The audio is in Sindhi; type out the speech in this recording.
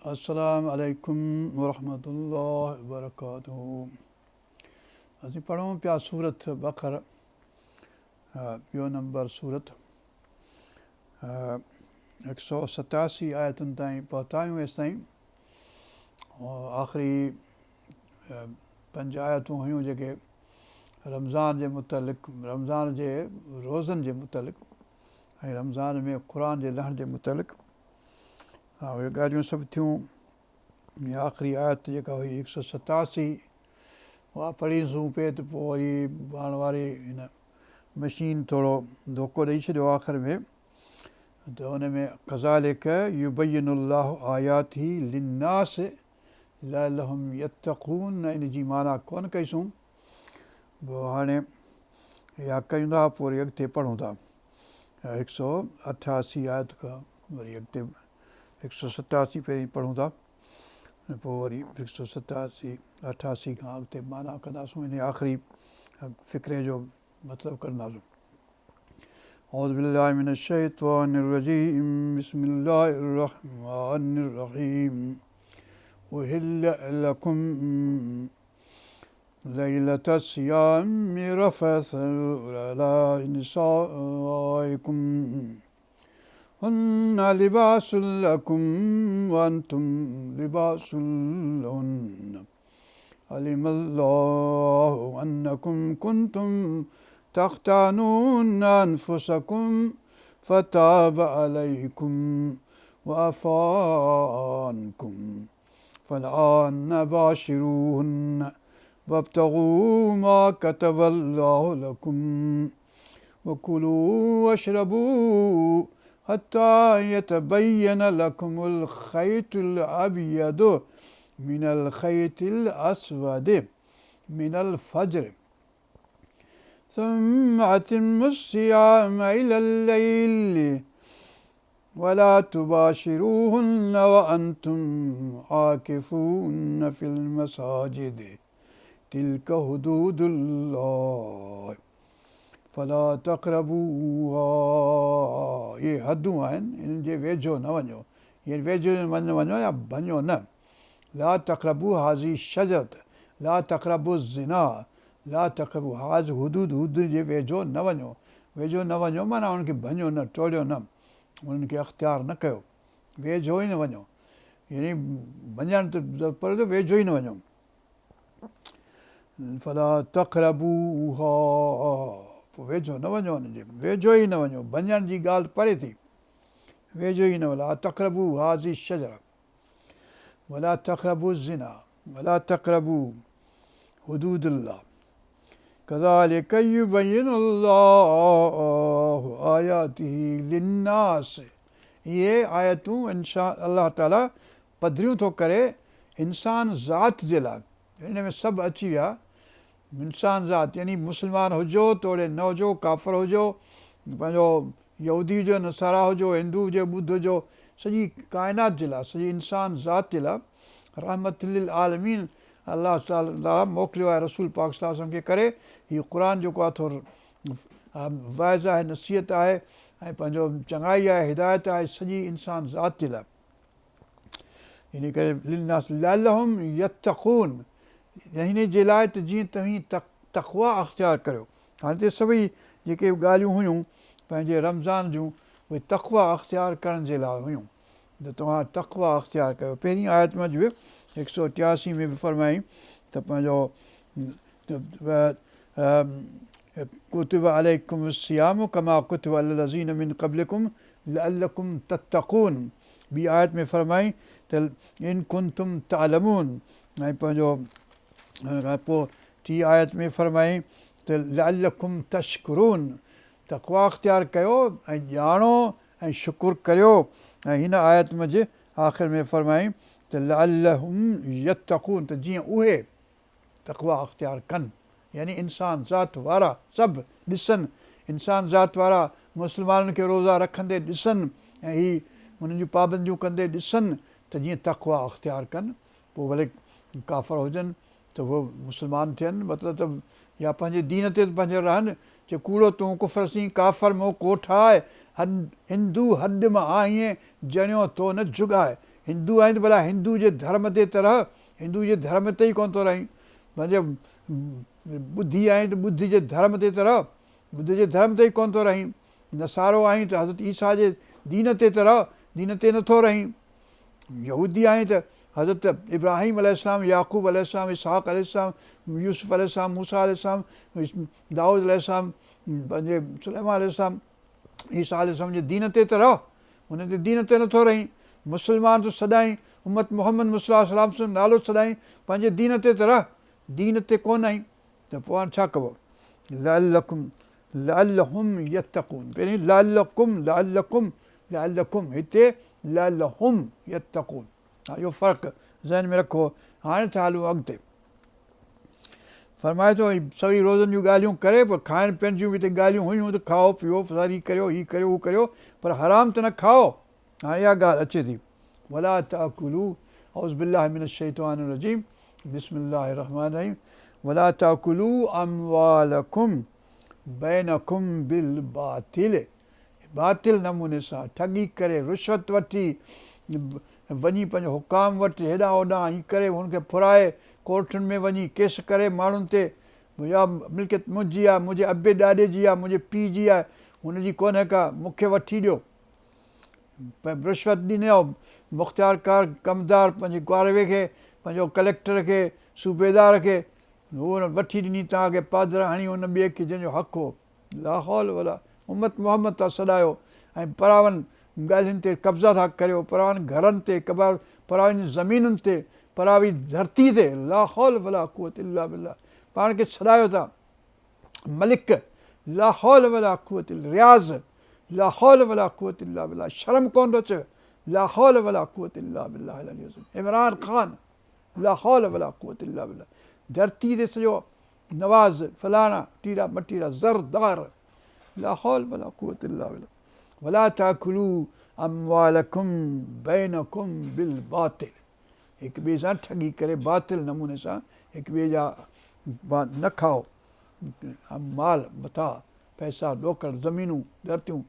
السلام عليڪم ورحمة الله وبرڪاته اسين پڙهون پيا سورت بقر ٻيو نمبر سورت هڪ سؤ ستاسي آيتن تائين پهتا آهيون هيستائين آخري پنج آيتون هيون جيڪي رمضان جي متعلق رمضان جي روزن جي متعلق ۽ رمضان ۾ قرآن جي لهڻ جي متعلق ها اهي ڳالهيون سڀ ٿيون ۽ آخري آيت جيڪا هئي هڪ سؤ 87 اها پڙهيسون پئي ته پوء وري پاڻ واري هن مشين ٿورو ڌوڪو ڏئي ڇڏيو آخر ۾ ته ان ۾ ڪذالڪ يبين الله آياته للناس لعلهم يتقون ان جي معنيٰ ڪونه ڪئيسون پوء هاڻي اها ڪيون ٿا پوء وري اڳتي پڙهون ٿا هڪ سؤ اٺاسي آيت کان وري اڳتي هڪ سؤ ستاسي پهرين پڙهون ٿا ۽ پوء وري هڪ سؤ ستاسي اٺاسي کان اڳتي معنيٰ ڪنداسون ان آخري فقري جو مطلب ڪنداسون اعوذ بالله من الشيطان الرجيم بسم الله الرحمن الرحيم اهل لكم ليلة الصيام رفث على نسائكم هن لباس لكم وأنتم لباس لهن علم الله أنكم كنتم تختانون أنفسكم فتاب عليكم وعفى عنكم فالآن باشروهن وابتغوا ما كتب الله لكم وكلوا واشربوا حتى يتبين لكم الخيط الأبيض من الخيط الأسود من الفجر ثم أتموا الصيام إلى الليل ولا تباشروهن وأنتم عاكفون في المساجد تلك حدود الله فلا تقربوها اهي حدون آهن انهن جي ويجهو نه وڃو يعني ويجهو نه وڃو يا ڀڃو نه لا تقربوا هذه الشجرة لا تقربوا الزنا لا تقربوا هذه حدود حدود جي ويجهو نه وڃو ويجهو نه وڃو معنيٰ انهن کي ڀڃو نه ٽوڙيو نه انهن کي اختيار نه ڪيو ويجهو ئي نه وڃو يعني ڀڃڻ ته پر ويجهو ئي نه وڃو فلا تقربوها پوء ويجهو نه وڃو ان جي ويجهو ئي نه وڃو ڀڃڻ جي ڳالهه پري ٿي ويجهو ئي نه ولا تقربو هذه الشجره ولا تقربوا الزنا ولا تقربوا حدود الله كذلك يبين الله آياته للناس اهي آيتون انشاء الله تعالي پڌريون ٿو ڪري انسان ذات جي لاء ان ۾ سڀ اچي ويا انسان ذات يعني مسلمان هجو توڙي نه هجو ڪافر هجو پنهنجو يهودي هجو نصارا هجو هندو هجي ٻڌ هجو سڄي ڪائنات جي لاء سڄي انسان ذات جي لاء رحمت للعالمين الله تعالي موڪليو آهي رسول پاڪ صلي الله عليه وسلم کي ڪري هي قرآن جيڪو آهي ٿو وعظ آهي نصيحت آهي ۽ پنهنجو چڱائي آهي هدايت آهي سڄي انسان ذات جي لاء ان ڪري للناس لعلهم يتقون هن جي لاء ته جيئن توهين تقوا اختيار ڪريو هاڻي هتي سڀئي جيڪي ڳالهيون هيون پنهنجي رمضان جون اهي تقوا اختيار ڪرڻ جي لاء هيون ته توهان تقوا اختيار ڪيو پهرين آيت منجه به هڪ سؤ ٽياسي ۾ به فرمائي ته پنهنجو ڪتب عليڪم الصيام ڪما ڪتب علي الذين من قبلڪم لعلڪم تتقون ٻي آيت ۾ فرمائي ته ان ڪنتم تعلمون ۽ پنهنجو ان کان پوء ٽي آيت ۾ فرمائي ته لعلڪم تشڪرون تقوا اختيار ڪيو ۽ ڄاڻو ۽ شڪر ڪريو ۽ هن آيت منجه آخر ۾ فرمائي ته لعلهم يتقون ته جيئن اهي تقويٰ اختيار ڪن يعني انسان ذات وارا سڀ ڏسن انسان ذات وارا مسلمانن کي روزا رکندي ڏسن ۽ هي انهن جون پابنديون ڪندي ڏسن ته جيئن تقويٰ اختيار ڪن پوء ڀلي ڪافر هجن ته هو مسلمان ٿين مطلب ته يا پنهنجي دين تي پنهنجي رهن چي ڪوڙو تون ڪفر سين ڪافر مون ڪوٺاء هندو هڏ مان آهين جڻيو تو نه جڳاء. هندو آهين ته ڀلا هندو جي ڌرم تي ته رهه، هندو جي ڌرم تي ئي ڪونه ٿو رهين. پنهنجي ٻڌي آهين ته ٻڌ جي ڌرم تي ته رهه، ٻڌ جي ڌرم تي ئي ڪونه ٿو رهين. نصارو آهين ته حضرت عيسيٰ جي دين تي ته رهه، دين تي نه ٿو رهين. يهودي آهين ته حضرت ابراهيم عليه السلام، يعقوب عليه السلام، اسحاق عليه السلام، يوسف عليه السلام، موسيٰ عليه السلام، دائود عليه السلام، پنهنجي سليمان عليه السلام، عيسيٰ عليه السلام جي دين تي ته رهه، هن جي دين تي نٿو رهين. مسلمان ٿو سڏائين، امت محمد مصطفيٰ صلي الله عليه وسلم نالو سڏائين، پنهنجي دين تي ته رهه، دين تي ڪونه آهين ته پوء هاڻ ڇا ڪبو؟ لعلڪم لعلهم يتقون پهرين لعلڪم لعلڪم لعلڪم هتي لعلهم يتقون اهو فرق ذهن ۾ رکو. هاڻي ٿا هلون اڳتي. فرمائي ٿو سوين روزن جون ڳالهيون ڪري پر کائڻ پيئڻ جون به ته ڳالهيون هيون ته کائو پيئو فزاري ڪريو هي ڪريو هو ڪريو پر حرام ته نه کائو. هاڻي اها ڳالهه اچي ٿي ولا تاڪلو اعوذ بالله من الشيطان الرجيم بسم الله الرحمن الرحيم ولا تاڪلو اموالکم بينکم بالباطل باطل نموني سان ٺڳي ڪري رشوت وٺي وڃي پنهنجي حڪام وٽ هيڏانهن هوڏانهن هي ڪري هن کي ڦرائي ڪورٽن ۾ وڃي ڪيس ڪري ماڻهن تي يا ملڪيت منهنجي آهي منهنجي ابي ڏاڏي جي آهي منهنجي پيء جي آهي هن جي ڪونهي ڪا مون کي وٺي ڏيو رشوت ڏني مختيارڪار ڪمدار پنهنجي گواروي کي پنهنجو ڪليڪٽر کي صوبيدار کي هو وٺي ڏني توهان کي پادر هڻي ان ٻئي کي جنهن جو حق هو لاحول ولا امت محمد ٿا سڏايو ۽ پراون ڳالهين تي قبضا ٿا ڪريو پراون گهرن تي پراون زمينن تي پراوي ڌرتي تي لاحول ولا قوت الا بالله پاڻ کي سڏايو ٿا ملڪ لاحول ولا قوت رياض لاحول ولا قوت الا بالله شرم ڪون ٿو اچي لاحول ولا قوت الا بالله العلي العظيم عمران خان لاحول ولا قوت الا بالله ڌرتي تي سڄو نواز فلاڻا ٽيڙا مٽيڙا زردار لا حول ولا قوت الا بالله ولا تاڪلو اموالکم بينکم بالباطل هڪ ٻئي سان ٺڳي ڪري باطل نموني سان هڪ ٻئي جا نه کائو مال متاع پئسا ڏوڪڙ زمينون ڌرتيون.